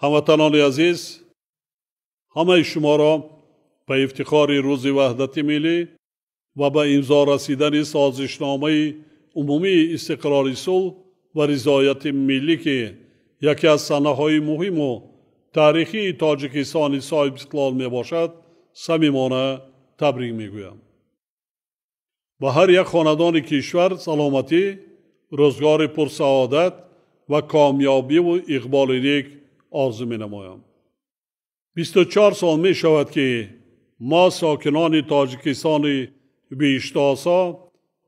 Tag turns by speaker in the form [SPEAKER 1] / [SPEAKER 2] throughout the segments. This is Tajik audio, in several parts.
[SPEAKER 1] Ҳамватанони азиз, ҳамаи шуморо ба ифтихори Рӯзи Ваҳдати Миллӣ ва ба имзо расидани созишномаи умумии истиқрори сулҳ ва ризояти миллӣ, ки яке аз саҳнаҳои муҳиму таърихии Тоҷикистони соҳибистиқлол мебошад, самимона табрик мегӯям. Ба ҳар як хонадони кишвар саломатӣ, рӯзгори пурсаодат ва комёбиву иқболи нек орзу менамоям. 24 сол мешавад, ки мо сокинони Тоҷикистони биҳиштосо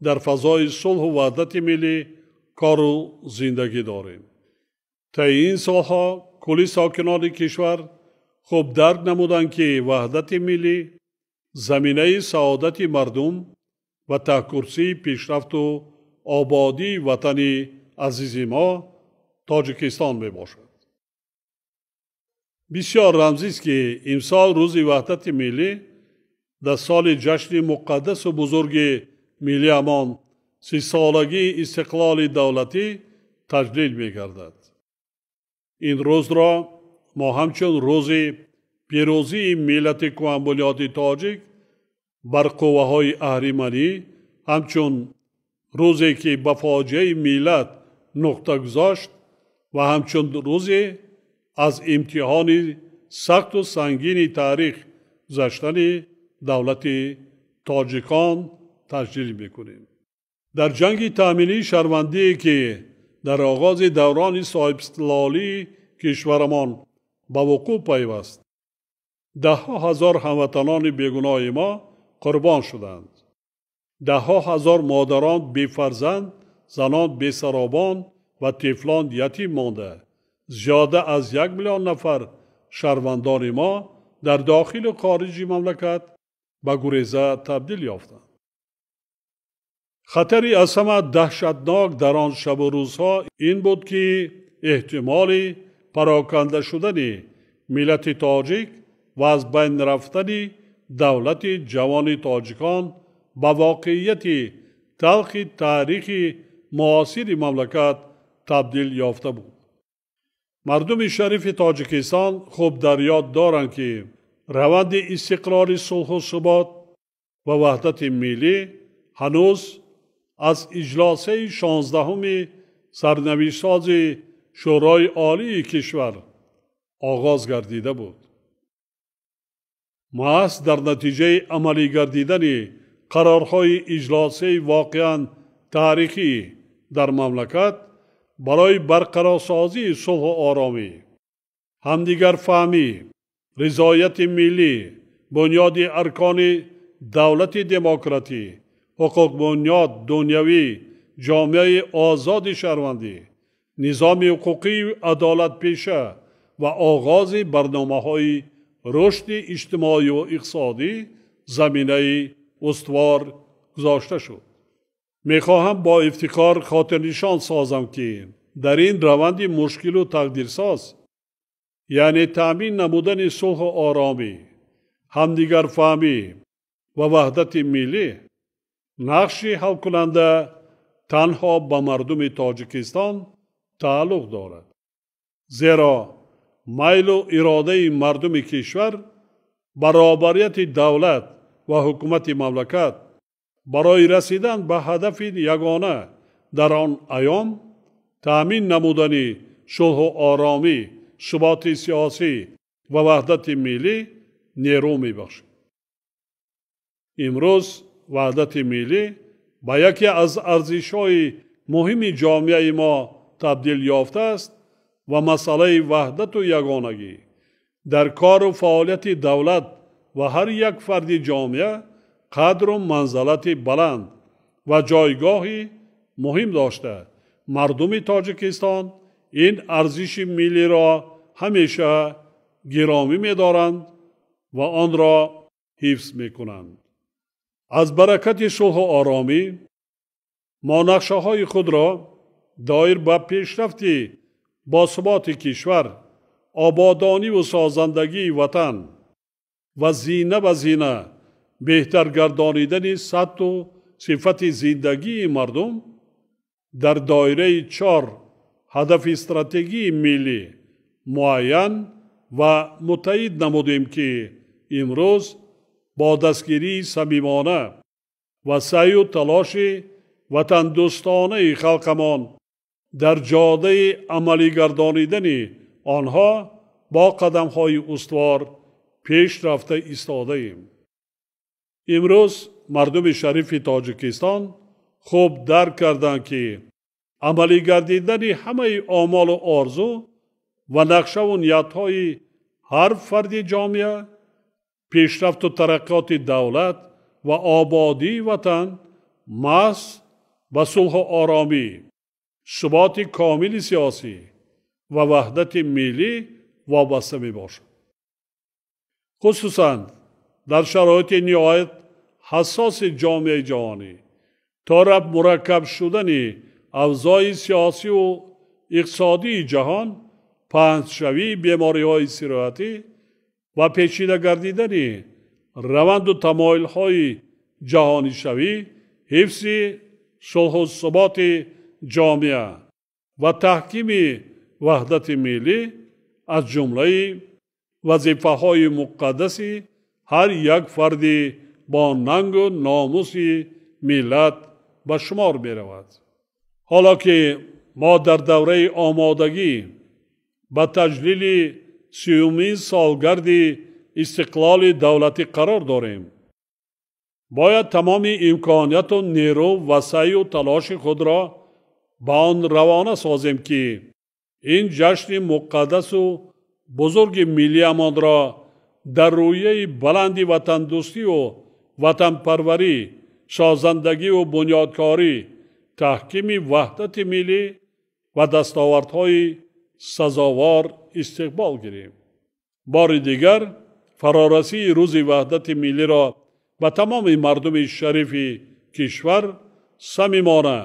[SPEAKER 1] дар фазои сулҳу ваҳдати миллӣ кору зиндагӣ дорем. Таи ин солҳо кулли сокинони кишвар хуб дарк намуданд, ки ваҳдати миллӣ заминаи саодати мардум ва таҳкурсии пешрафту ободии ватани азизи мо Тоҷикистон мебошад. Бисёр рамзист, ки имсол Рӯзи Ваҳдати Миллӣ дар соли ҷашни муқаддасу бузурги миллиамон, 30-солагии истиқлоли давлатӣ, таҷлил мегардад. Ин рӯзро мо ҳамчун рӯзи пирӯзии миллати кӯҳанбунёди тоҷик бар қувваҳои аҳриманӣ, ҳамчун рӯзе ки ба фоҷиаи миллат нуқта гузошт ва ҳамчун рӯзе аз имтиҳони сахту сангини таърих гузаштани давлати тоҷикон таҷлил мекунем. Дар ҷанги таъминии шаҳрвандие, ки дар оғози даврони соҳибистиқлолии кишварамон ба вуқӯъ пайваст, даҳҳо ҳазор ҳамватанони бегуноҳи мо қурбон шуданд. Даҳҳо ҳазор модарон бефарзанд, занон бесаробон ва тифлон ятим монда, зиёда аз 1 миллион нафар шаҳрвандони мо дар дохилу хориҷи мамлакат ба гуреза табдил ёфтанд. Хатари аз ҳама даҳшатнок дар он шабу рӯзҳо ин буд, ки эҳтимоли пароканда шудани миллати тоҷик ва аз байн рафтани давлати ҷавони тоҷикон ба воқеияти талхи таърихи муосири мамлакат табдил ёфта буд. Мардуми шарифи Тоҷикистон хуб дар ёд доранд, ки раванди истиқрори сулҳу субот ва ваҳдати миллӣ ҳанӯз аз иҷлосаи 16-уми сарнавиштсози Шӯрои Олии кишвар оғоз гардида буд. Маҳз дар натиҷаи амалӣ гардидани қарорҳои иҷлосаи воқеан таърихӣ дар мамлакат барои барқарорсозии сулҳу оромӣ, ҳамдигарфаҳмӣ, ризояти миллӣ, бунёди аркони давлати демократӣ, ҳуқуқбунёд, дунявӣ, ҷомеаи озоди шаҳрвандӣ, низоми ҳуқуқии адолатпеша ва оғози барномаҳои рушди иҷтимоию иқтисодӣ заминаи устувор гузошта шуд. Мехоҳам бо ифтихор хотирнишон созам, ки дар ин раванди мушкилу тақдирсоз, яъне таъмин намудани сулҳу оромӣ, ҳамдигарфаҳмӣ ва ваҳдати миллӣ, нақши ҳалкунанда танҳо ба мардуми Тоҷикистон тааллуқ дорад, зеро майлу иродаи мардуми кишвар баробарияти давлат ва ҳукумати мамлакат барои расидан ба ҳадафи ягона дар он айём, таъмин намудани сулҳу оромӣ, суботи сиёсӣ ва ваҳдати миллӣ, нерӯ мебахшад. Имрӯз ваҳдати миллӣ ба яке аз арзишҳои муҳими ҷомеаи мо табдил ёфтааст ва масъалаи ваҳдату ягонагӣ дар кору фаъолияти давлат ва ҳар як фарди ҷомеа қадру манзалати баланд ва ҷойгоҳи муҳим дошта, мардуми Тоҷикистон ин арзиши миллиро ҳамеша гиромӣ медоранд ва онро ҳифз мекунанд. Аз баракати сулҳу оромӣ мо нақшаҳои худро доир ба пешрафти босуботи кишвар, ободониву созандагии ватан ва зина ба зина беҳтар гардонидани сатҳу сифати зиндагии мардум дар доираи чор ҳадафи стратегии миллӣ муайян ва муттаҳид намудем, ки имрӯз бо дастгирии самимона ва саъю талоши ватандӯстонаи халқамон дар ҷодаи амалигардонидани онҳо бо қадамҳои устувор пеш рафта истодаем. Имрӯз мардуми шарифи Тоҷикистон хуб дарк карданд, ки амалигардидани ҳамаи омолу орзу ва нақшаву ниятҳои ҳар фарди ҷомеа, пешрафту тараққиёти давлат ва ободии ватан маҳз ба сулҳу оромӣ, суботи комили сиёсӣ ва ваҳдати миллӣ вобаста мебошад. Хусусан дар шароити ниҳоят ҳассоси ҷомеаи ҷаҳонӣ, то рафт мураккаб шудани авзои сиёсиву иқтисодии ҷаҳон, паҳншавии бемориҳои сироятӣ ва печида гардидани раванду тамоилҳои ҷаҳонишавӣ, ҳифзи сулҳу суботи ҷомеа ва таҳкими ваҳдати миллӣ аз ҷумлаи вазифаҳои муқаддаси ҳар як фарди бо нангу номуси миллат ба шумор меравад. Ҳоло ки мо дар давраи омодагӣ ба таҷлили 30-умин солгарди истиқлоли давлатӣ қарор дорем, бояд тамоми имконияту нерӯ ва саъю талоши худро ба он равона созем, ки ин ҷашни муқаддасу бузурги миллиамонро дар рӯяи баланди ватандӯстиву ватанпарварӣ, созандагиву бунёдкорӣ, таҳкими ваҳдати миллӣ ва дастовардҳои сазовор истиқбол гирем. Бори дигар фарорасии рӯзи ваҳдати миллиро ба тамоми мардуми шарифи кишвар самимона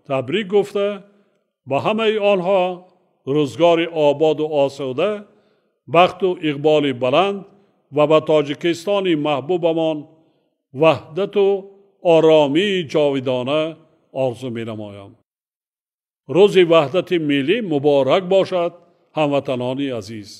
[SPEAKER 1] табрик гуфта, ба ҳамаи онҳо рӯзгори ободу осуда, бахту иқболи баланд ва ба Тоҷикистони маҳбубамон ваҳдату оромии ҷовидона орзу менамоям. Рӯзи ваҳдати миллӣ муборак бошад, ҳамватанони азиз.